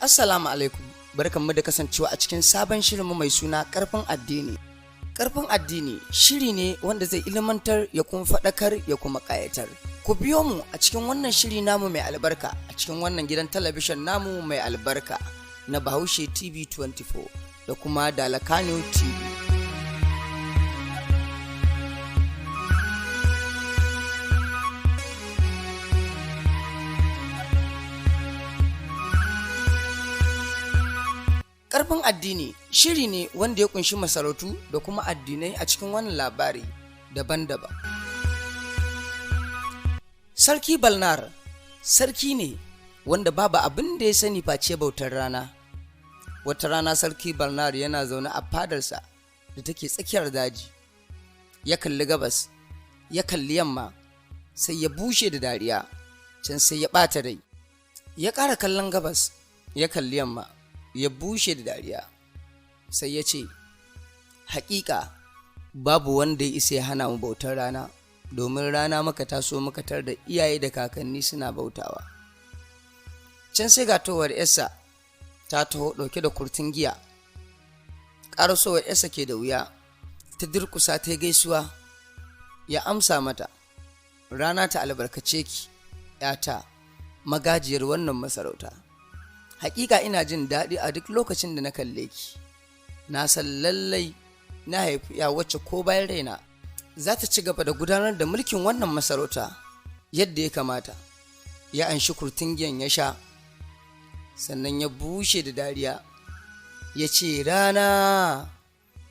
Assalamu alaikum, barkanmu da kasancewa a cikin sabon shirinmu mai suna Karfin Addini. Karfin Addini shiri ne wanda zai ilmantar, ya kuma faɗakar, ya kuma ƙayatar. Ku biyo mu a cikin wannan shiri namu mai albarka a cikin wannan gidan talabijin namu mai albarka na Bahaushe TV 24 da kuma Dalakano TV. Karfin Addini shiri ne wanda ya kunshi masarautu da kuma addinai a cikin wannan labari daban-daban. Sarki Balnar sarki ne wanda babu abin da ya sani face bautar rana. Wata rana Sarki Balnar yana zaune a fadarsa da take tsakiyar daji. Ya kalli gabas, ya kalli yamma, sai ya bushe da dariya, can sai ya ɓata rai. Ya ƙara kallon gabas, ya kalli yamma, ya bushe da dariya, sai ya ce, "Hakika babu wanda ya isa ya hana mu bautar rana, domin rana muka taso muka tar da iyaye da kakanni suna bautawa." Can sai ga towar yarsa ta taho ɗauke da kurtin giya. Ƙarasowar yarsa ke da wuya, ta durƙusa ta gaisuwa, ya amsa mata, "Rana ta albarkace ki, 'yata, magajiyar wannan masarauta. Hakika ina jin daɗi a duk lokacin da na kalle ki. Na san lallai na haifi ya wacce ko bayan raina za ta ci gaba da gudanar da mulkin wannan masarauta yadda ya kamata." Ya anshi kurtin giyan ya sha, sannan ya bushe da dariya, ya ce, "Rana,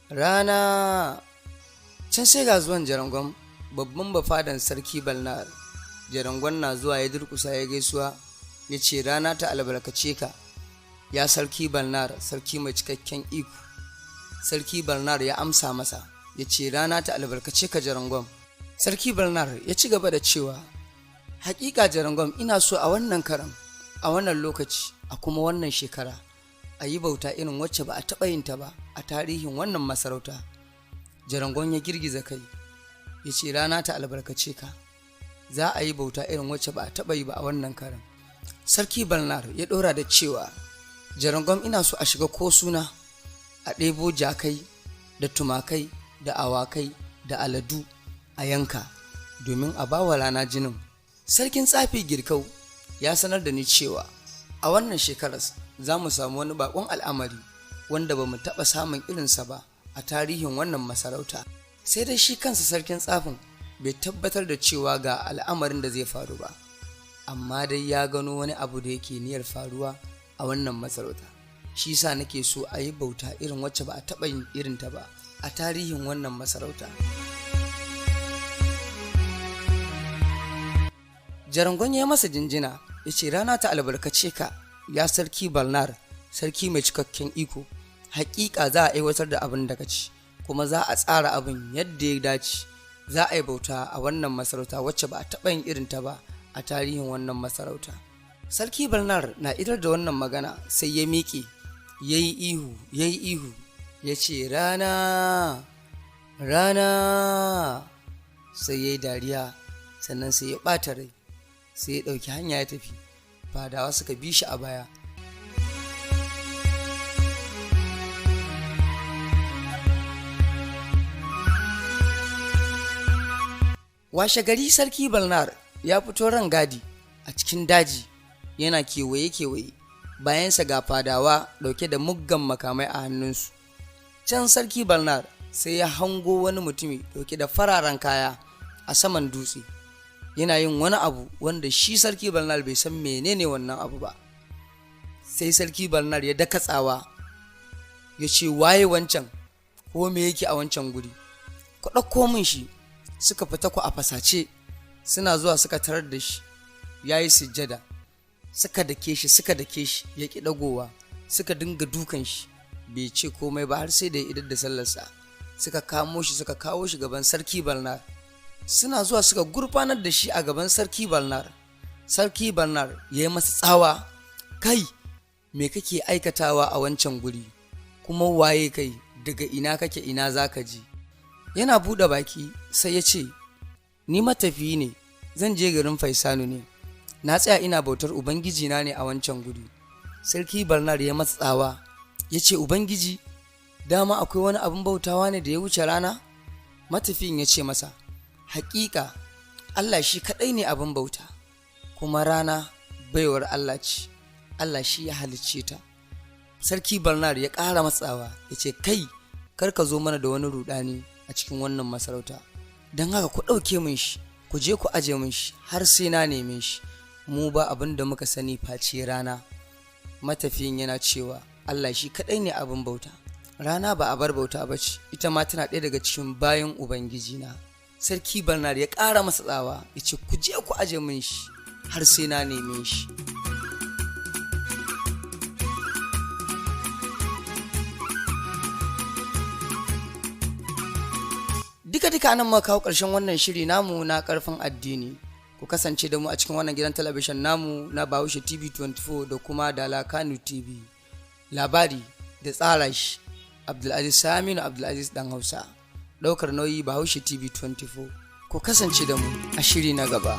rana." Can sai ga zuwan Jarangon, babban bafadan Sarki Balnar. Jarangon na zuwa ya durkusa ya gaisuwa, ya ce, "Rana ta albarkace ka, ya Sarki Balnar, sarki mai cikakken iko." Sarki Balnar ya amsa masa, ya ce, "Rana ta albarkace ka, Jarangon." Sarki Balnar ya ci gaba da cewa, "Hakika Jarangon, ina so a wannan karan, a wannan lokaci, a kuma wannan shekara, a yi bauta irin wacce ba a taɓa yin ta ba a tarihin wannan masarauta." Jarangon ya girgiza kai, ya ce, "Rana ta albarkace ka, za a yi bauta irin wacce ba a taɓa yi ba a wannan karan." Sarki Balnar ya ɗora da cewa, "Jarangon, ina so a shiga ko suna a ɗebo jakai da tumakai da awakai da aladu a yanka domin a bawa rana jinin. Sarkin tsafi Girkau ya sanar da ni cewa a wannan shekarar za mu samu wani bakon al'amari wanda ba mu taɓa samun irinsa ba a tarihin wannan masarauta. Sai dai shi kansa sarkin tsafin bai tabbatar da cewa ga al'amarin da zai faru ba, amma dai ya gano wani abu da yake niyyar faruwa a wannan masarauta. Shi sa nake so a yi bauta irin wacce ba a taɓa yin irinta ba a tarihin wannan masarauta." Jarangon ya masa jinjina, ya ce, "Rana ta albarkace ka, ya Sarki Balnar, sarki mai cikakken iko. Hakika za a aiwatar da abin da ka ci, kuma za a tsara abin yadda ya dace. Za a yi bauta a wannan masarauta wacce ba a taɓa yin irinta ba a tarihin wannan masarauta." Sarki Balnar na idar da wannan magana sai ya miƙe, ya yi ihu, ya yi ihu, ya ce, "Rana, rana." Sai ya yi dariya, sannan sai ya ɓata rai, sai ya ɗauki hanya ya tafi. Fadawa suka bi shi a baya. Washe gari Sarki Balnar ya fito rangadi a cikin daji, yana kewaye-kewaye, bayansa ga fadawa ɗauke da muggan makamai a hannunsu. Can Sarki Balnar sai ya hango wani mutumi ɗauke da fararen kaya a saman dutse, yana yin wani abu wanda shi Sarki Balnar bai san menene wannan abu ba. Sai Sarki Balnar ya daka tsawa, ya ce, "Waye wancan? Ko me yake a wancan guri? Ku ɗauko min shi." Suka fita ku a fasace, suna zuwa suka tarar da shi ya yi sujjada. Suka dake shi, suka dake shi, ya ƙi ɗagowa. Suka dinga dukan shi, bai ce komai ba har sai da ya idar da sallarsa. Suka kamo shi, suka kawo shi gaban Sarki Balnar. Suna zuwa suka gurfanar da shi a gaban Sarki Balnar. Sarki Balnar ya yi masa tsawa, "Kai, me kake aikatawa a wancan guri? Kuma waye kai? Daga ina kake? Ina za ka je?" Yana buɗe baki sai ya ce, "Ni matafiyi ne, zan je garin Faisanu ne. Na tsaya ina bautar ubangijina ne a wancan guri." Sarki Barnar ya matsa tsawa ya ce, "Ubangiji, dama akwai wani abin bautawa ne da ya wuce rana?" Matafiyin ya ce masa, "Hakika Allah shi kaɗai ne abin bauta, kuma rana baiwar Allah ce, Allah shi ya halicce ta." Sarki Barnar ya ƙara matsawa ya ce, "Kai, kar ka zo mana da wani rudani a cikin wannan masarauta. Don haka ku ɗauke min shi, ku je ku aje min shi har sai na neme shi. Mu ba abin da muka sani face rana." Matafiyin yana cewa Allah shi kaɗai ne abin bauta. Rana ba a bar bauta ba ce, ita ma tana ɗaya daga cikin bayan Ubangiji na. Sarki Barnar ya ƙara masa tsawa ya ce, "Ku je ku aje min shi har sai na neme shi." Duka duka nan muka kawo ƙarshen wannan shiri namu na Karfin Addini. Ku kasance da mu a cikin wannan gidan talabijin namu na Bahaushe TV 24 da kuma Dala Kano TV. Labari da tsara shi, Abdulaziz Saminu Abdulaziz Dan Hausa. Ɗaukar nauyi, Bahaushe TV 24. Ku kasance da mu a shiri na gaba.